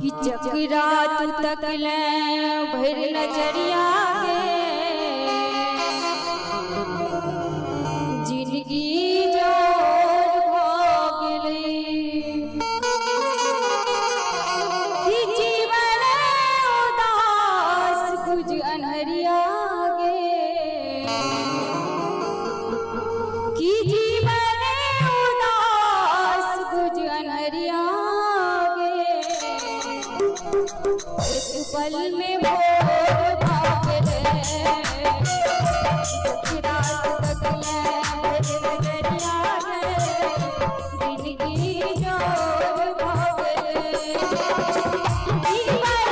कि जकरा तू तकले भरि नजरिया गे, जिंदगी जोर भऽ गेलै। कि जीवन उदास गुज अन्हरिया गे, कि जीवन उदास गुज अन्हरिया गे, एक पल में भोर भऽ गेलै। रात तकले भरि नजरिया गे, जिंदगी जोर भऽ गेलै। जीवन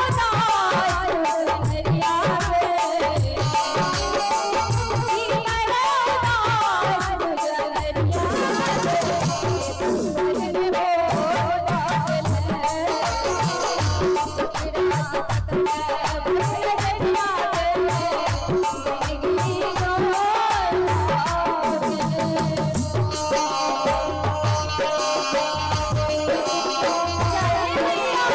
उदास गुज अन्हरिया गे, जीवन उदास गुज अन्हरिया गे, एक पल में भोर भऽ गेलै। रात तकले भरि नजरिया गे, जिंदगी जोर भऽ गेलै। जय मैया।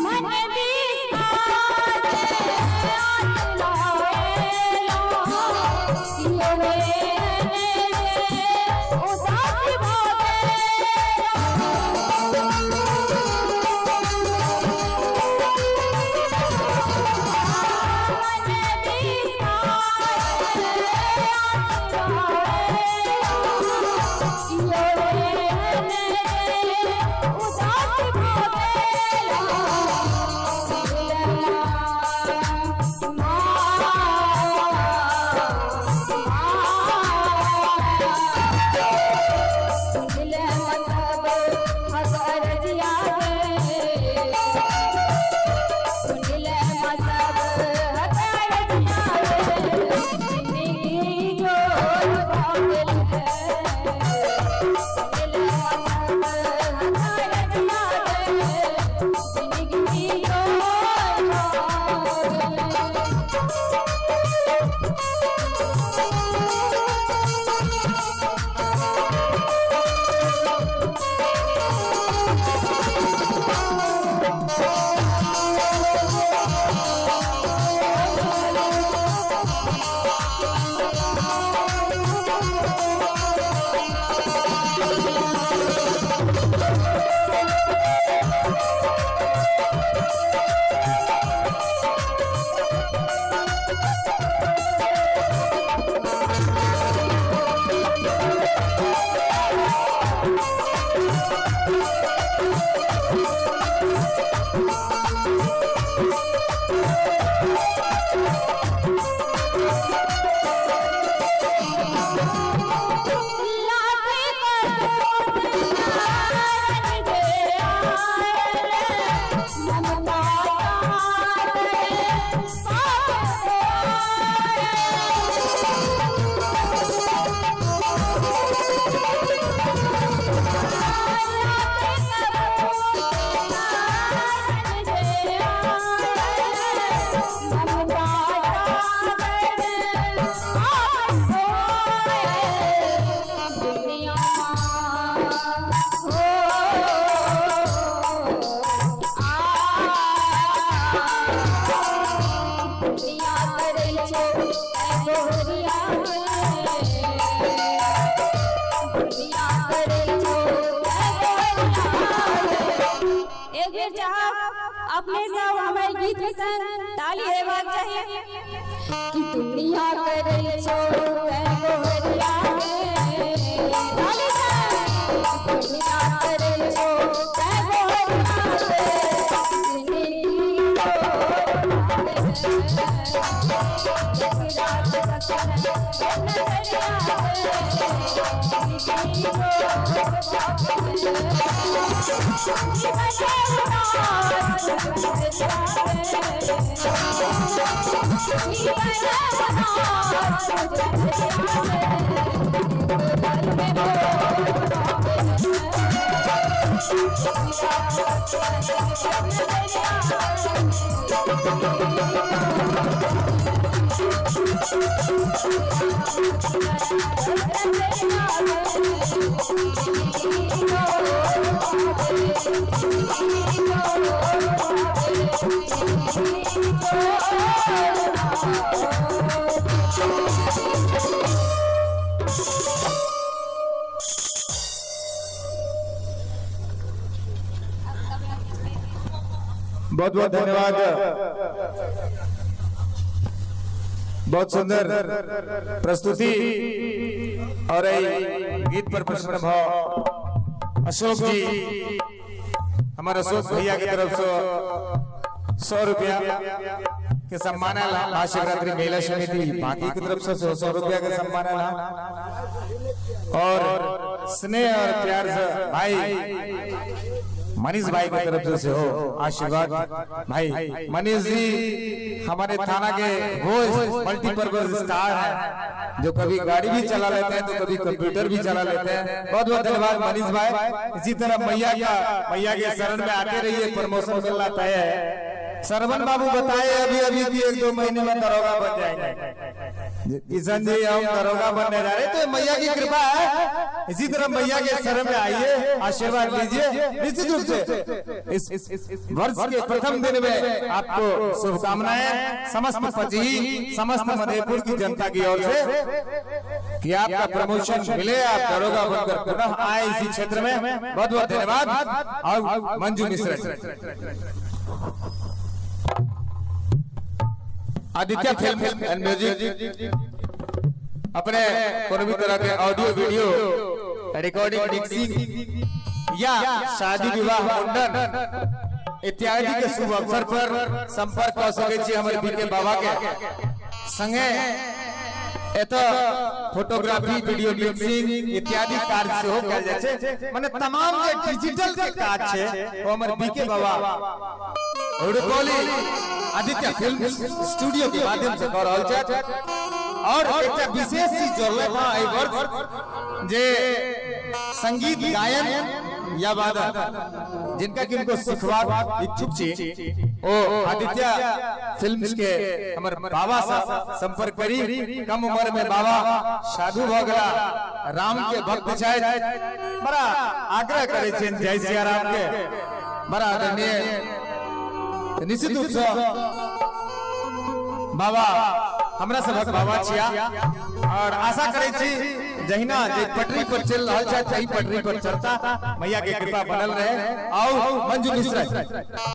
मन विश्वास आस लाएलो, कियो एहने जे उदास भऽ गेलो। मन विश्वास आस लाएलो, कियो एहने जे उदास भऽ गेलो। जिंदगी जोर भऽ गेलै। लाख करोड़ नारद जे आयल, ममता सागर पाप एक बेर चाहब अपने सब हमारे गीत के संग ताली हेबाक चाही कि दुनिया करै छौ गोहरिया गे, ताली संग दुनिया करै छौ गोहरिया गे, जिंदगी तोर भऽ गेलै। बहुत बहुत धन्यवाद। बहुत सुंदर प्रस्तुति और गीत पर प्रश्न भाव अशोक जी, हमारे अशोक भैया की तरफ से 100 रुपया के सम्मान आला। महाशिवरात्रि मेला समिति बाकी की तरफ से 100 रुपया के सम्मान आला। और स्नेह और प्यार से भाई मनीष भाई की तरफ से हो आशीर्वाद। भाई मनीष जी हमारे थाना के वो मल्टीपर्पज स्टार हैं जो कभी गाड़ी भी चला लेते हैं तो कभी कंप्यूटर भी चला लेते हैं। बहुत बहुत धन्यवाद मनीष भाई। इसी तरह मैया के शरण में आते रहिए, प्रमोशन मिलना तय है। सरवन बाबू बताए अभी अभी कि 1-2 महीने में दरोगा बन जाएंगे। किशन जी हम दरोगा बनने जा रहे हैं, तो मैया की कृपा है। इसी तरह मैया के शरण में आइए, आशीर्वाद लीजिए। निश्चित रूप से इस वर्ष के प्रथम दिन में आपको शुभकामनाएं समस्त पचही, समस्त मधेपुर की जनता की ओर से कि आपका प्रमोशन मिले, आप दरोगा बनकर पुनः आए इसी क्षेत्र में। बहुत बहुत धन्यवाद। और Manju Mishra, Aditya film and music अपने कोनो भी तरह के ऑडियो वीडियो रिकॉर्डिंग मिक्सिंग या शादी विवाह मुंडन इत्यादि के शुभ अवसर पर संपर्क कर सके छी हमर बीके बाबा के संगे। एतऽ फोटोग्राफी, वीडियो मिक्सिंग इत्यादि कार्य सेहो कयल जाइ छै। माने तमाम जे डिजिटल के काज छै ओ हमर बीके बाबा रुपौली आदित्य फिल्म स्टूडियो के माध्यम से कऽ रहल छथि। और एकटा विशेष चीज जोड़लक हँ एहि वर्ष जे संगीत गायन या वादन जिनका किनको सिखबाक इच्छुक छी ओ आदित्य फिल्म के हमर बाबा से संपर्क करी। कम उम्र में बाबा साधु भऽ गेला, राम के भक्त छथि, बड़ा आग्रह करै छियनि जय सिया राम के, बड़ा आदरणीय। निश्चित रूप से बाबा हमरा सबक बाबा छिया और आशा करै छी जहिना जे पटरी पर चल रहल छै तही पटरी पर चलता, मैया के कृपा बनल रहे। और मंजू मिश्रा।